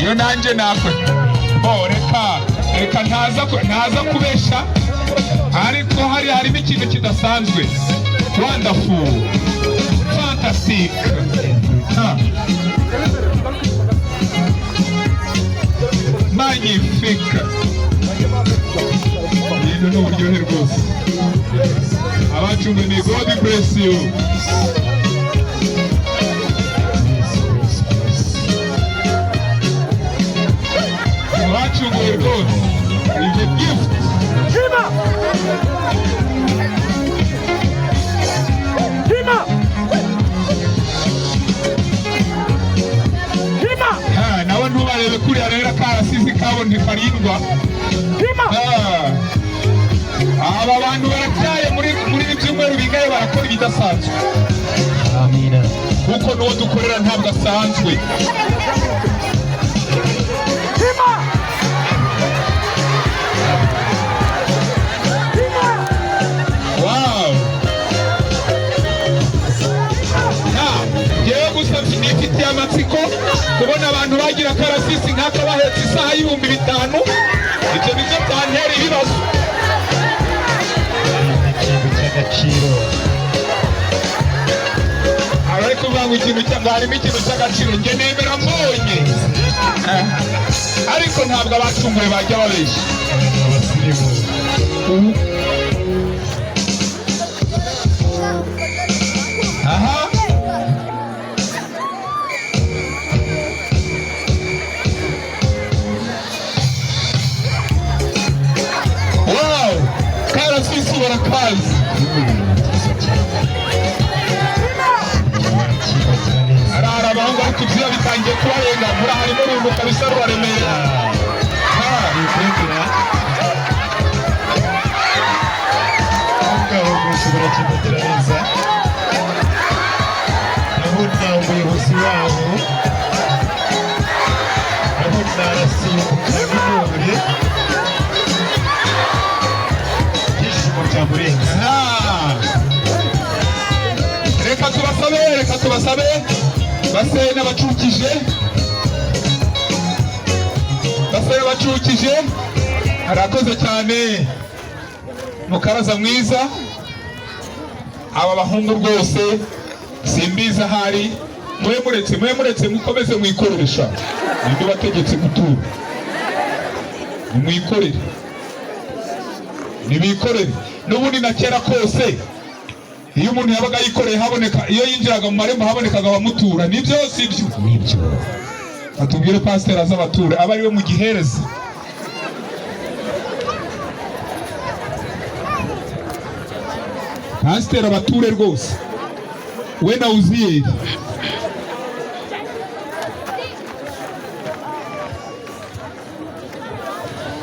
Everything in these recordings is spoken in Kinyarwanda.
Iyo nanjye nakwe bo, reka ntaza kubesha, ariko hari harimo ikintu kidasanzwe. Wonderful, fantastic. Ha. Magnifique. Ibintu ni uburyohe rwose. Abacunguwe ni God bless you. Abacunguwe rwose is a gift. Hima! Hima! Hima! Ha, nawe ntubarebe kuriya rero, akarasizi kabo ntikarindwa. Hima! Ah. Aba bantu baracyaye muri ibi byumweru bingahe barakora ibidasanzwe. Amina. Kuko n'uwo dukorera ntabwo asanzwe. Hima! Hima! Wow. Ngewe gusa nifitiye amatsiko kubona abantu bagira akarasisi nk'aka bahetse isaha y'5,000. Ibyo nibyo byantera ibibazo. Ikintu cy'agaciro. Abari kuvuga ngo ikintu cya ngo harimo ikintu cy'agaciro, njye nemera mbonye. Eh, ariko ntabwo abacunguwe bajya babeshya. Abasirimu. Aha. Wow, karasisi barakazi. Byiza cyane. Bakira neza. Arara abahungu, ariko ibyuya bitangiye kubarenga. Muri harimo uruntu kabisa ruraremera. Ah. Bikwegera. Ngaho rwose barakimbagira neza. Ndabona umuyobozi wabo. Ndabona arasimbuka nk'intore. Ibyishimo byamurenze. Ah. Reka tubasabe base n'abacukije. Arakoze cyane mukaraza mwiza. Aba bahungu rwose simbizi ahari. Mwe muretse mukomeze mwikoresha. Nibyo bategetse gutura, nimwikorere, nibikorere. N'ubundi na kera kose iyo umuntu yabaga yikoreye haboneka, iyo yinjiraga mu marembo habonekaga abamutura. Nibyo, sibyo? Nibyo. Atubwire pasiteri aza abature, abe ariwe mugihereza. Pasiteri abature rwose, we na Uziyeri.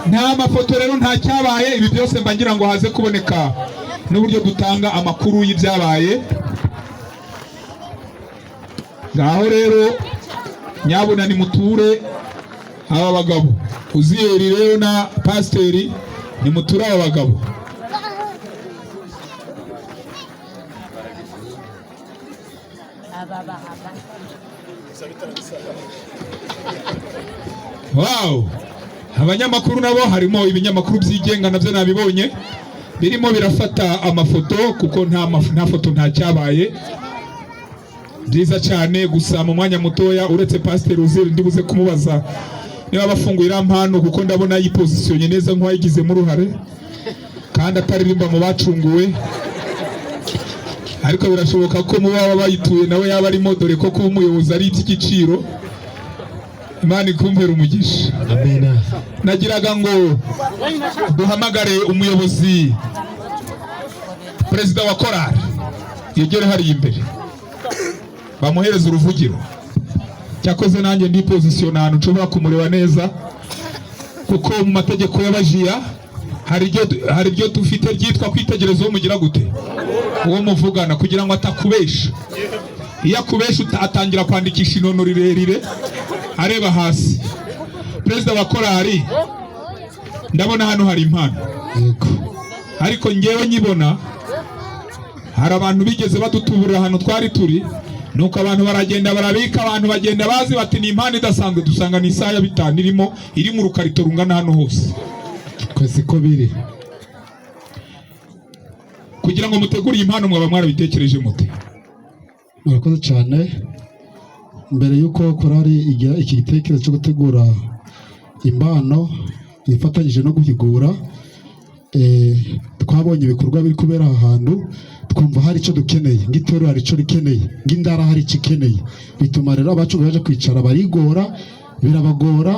Nta mafoto rero, nta cyabaye. Ibi byose mba ngira ngo haze kuboneka n'uburyo dutanga amakuru y'ibyabaye. Ngaho rero nyabuna nimuture aba bagabo. Uziyeri rero na pasiteri, nimuture aba bagabo. Wow, abanyamakuru nabo, harimo ibinyamakuru byigenga nabyo nabibonye birimo birafata amafoto, kuko nta foto, nta cyabaye. Byiza cyane. Gusa mu mwanya mutoya, uretse pasiteri Uzeri, ndibuze kumubaza niba bafunguye iriya mpano, kuko ndabona yipozisiyonye neza nk'uwayigizemo uruhare kandi ataririmba mu bacunguwe, ariko birashoboka ko mu baba bayituye nawe yaba arimo, dore ko kuba umuyobozi ari iby'igiciro. Imana ikumpera umugisha. Amina. Nagiraga ngo duhamagare umuyobozi, perezida wa korali, yegere hariya imbere bamuhereze uruvugiro. Cyakoze nanjye ndi position ahantu nshobora kumureba neza, kuko mu mategeko y'abajiya hari ibyo dufite ryitwa kwitegereza uwo mugira gute, uwo muvugana, kugira ngo atakubesha. Iyo akubesha atangira kwandikisha inono rirerire areba hasi. Perezida wa korali, ndabona hano hari impano. Yego. Ariko ngewe nyibona, hari abantu bigeze badutuburira ahantu twari turi. Nuko abantu baragenda barabika, abantu bagenda bazi bati ni impano idasanzwe. Dusanga ni isaha ya 5 irimo, iri mu rukarito rungana hano hose. Twese ko biri. Kugira ngo mutegure iyi mpano mwaba mwarabitekereje mute? Murakoze cyane. Mbere y'uko korali igira iki gitekerezo cyo gutegura impano ifatanyije no guhigura, twabonye ibikorwa biri kubera aha hantu, twumva hari icyo dukeneye, ng'itorero hari icyo rikeneye, ng'indara hari icyo ikeneye. Bituma rero abacu baje kwicara barigora, birabagora,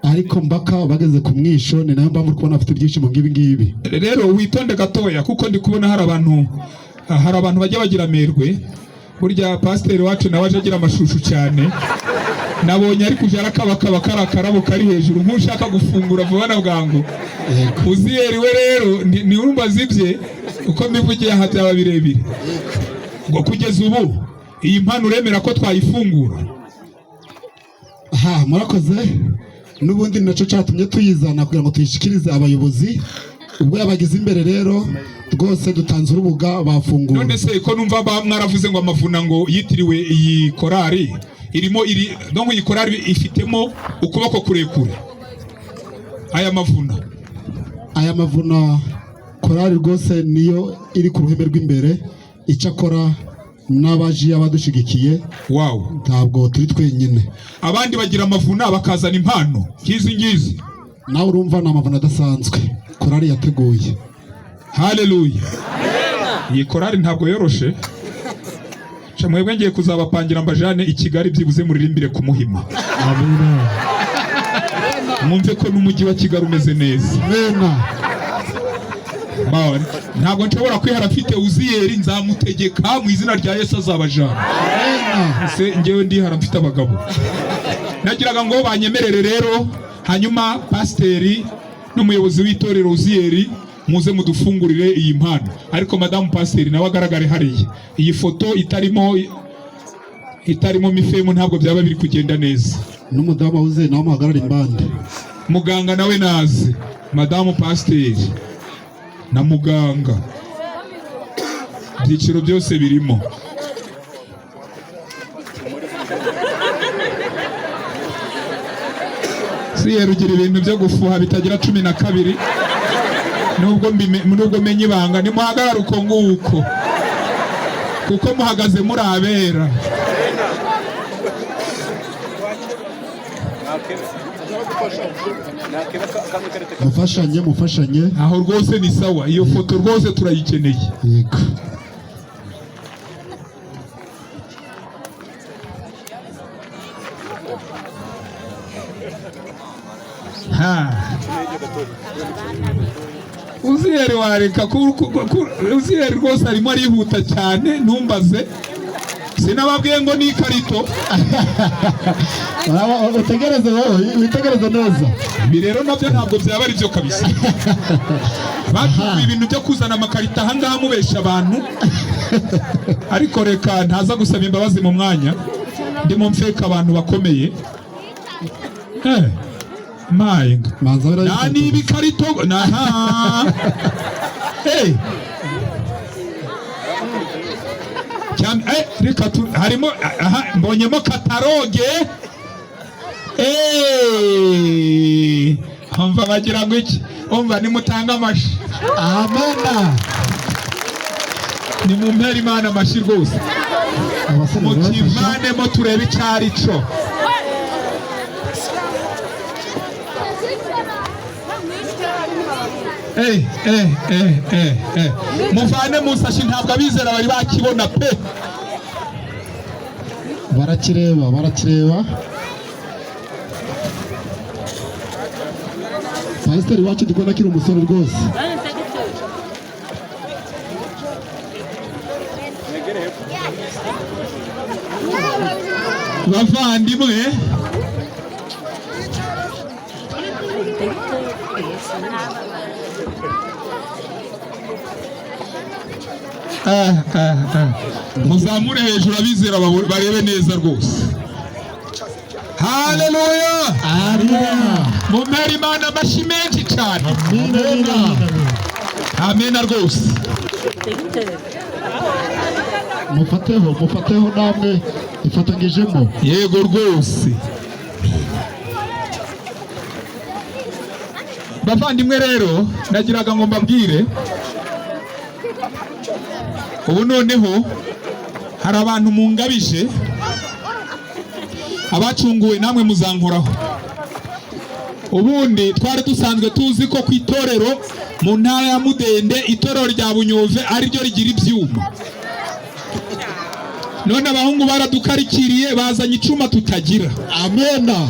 ariko mbaka bageze ku mwisho. Ni nayo mpamvu uri kubona bafite ibyishimo nk'ibi ngibi. Rero witonde gatoya, kuko ndi kubona hari abantu bajya bagira amerwe. Burya pasiteri wacu nawe aje agira amashushu cyane, nabonye ari kuja arakabakaba kari akarabo kari hejuru nk'ushaka gufungura vuba na bwangu. Uziyeri we rero ntiwumva zibye uko mbivugiye aha, byaba birebire. Ngo kugeza ubu iyi mpano uremera ko twayifungura? Aha, murakoze. N'ubundi ni nacyo cyatumye tuyizana, kugira ngo tuyishyikirize abayobozi. Ubwo yabagize imbere rero, rwose dutanze urubuga, bafungura. None se ko numva mwaravuze ngo amavuna ngo yitiriwe iyi korari, irimo iri, donc iyi korari ifitemo ukuboko kurekure, aya mavuna? Aya mavuna, korari rwose niyo iri ku ruhembe rw'imbere. Icyakora n'abaji abadushigikiye. Ntabwo turi twenyine. Abandi bagira amavuna bakazana impano nk'izi ngizi. Nawe urumva ni amavuna adasanzwe korari yateguye. Haleluya! Iyi korari ntabwo yoroshe. Sha mwebwe ngiye kuzabapangira mbajane i Kigali, byibuze muririmbire ku Muhima, mwumve ko n'umujyi wa Kigali umeze neza. Amena. Ba- ntabwo nshobora kwihara mfite Uziyeri, nzamutegeka mu izina rya Yesu azabajana. Se ngewe ndihara mfite abagabo. Nagiraga ngo banyemerere rero, hanyuma pasiteri n'umuyobozi w'itorero Uziyeri muze mudufungurire iyi mpano, ariko madamu pasiteri nawe agaragare hariya. Iyi foto itarimo mifemu ntabwo byaba biri kugenda neza. N'umudamu wuzuye nawe muhagarara imbande. Muganga nawe naze, madamu pasiteri na muganga, ibyiciro byose birimo. Siyeri ugira ibintu byo gufuha bitagira 12, nubwo menye ibanga. Nimuhagarare uko nguko, kuko muhagaze muri abera. Mufashanye, mufashanye. Aho rwose ni sawa, iyo foto rwose turayikeneye. Yego. Ha. Uziyeri wareka Uziyeri rwose arimo arihuta cyane, ntumbaze. Sinababwiye ngo ni ikarito? Utegereze wowe, witegereze neza. Ibi rero nabyo ntabwo byaba ari byo kabisa. Bacukuye ibintu byo kuzana amakarito ahangaha mubesha abantu, ariko reka ntaza gusaba imbabazi mu mwanya ndimo mfeka abantu bakomeye. Mayenga. Manza. Na ni ibikarito naha. Hey. Cyane, reka tu harimo aha mbonyemo kataloge. Umva bagira ngo iki? Umva nimutanga amashi. Amena. Nimumpere Imana amashi rwose. Abasore barabafasha. Mukivanemo turebe icyo ari cyo. Muvane mu sashi, ntabwo abizera bari bakibona pe. Barakireba, barakireba. Pasiteri wacu dukunda akiri umusore rwose. Bavandimwe, muzamure hejuru abizera barebe neza rwose. Haleluya! Amena. Mumpere Imana amashyi menshi cyane. Amena. Amena rwose. Mufateho, mufateho namwe ifatanyijemo. Yego rwose. Bavandimwe rero, nagiraga ngo mbabwire ubu noneho hari abantu mungabije, abacunguwe namwe muzankoraho. Ubundi twari dusanzwe tuzi ko ku itorero mu ntara ya Mudende, itorero rya Bunyove ariryo rigira ibyuma. None abahungu baradukarikiriye, bazanye icuma tutagira. Amena.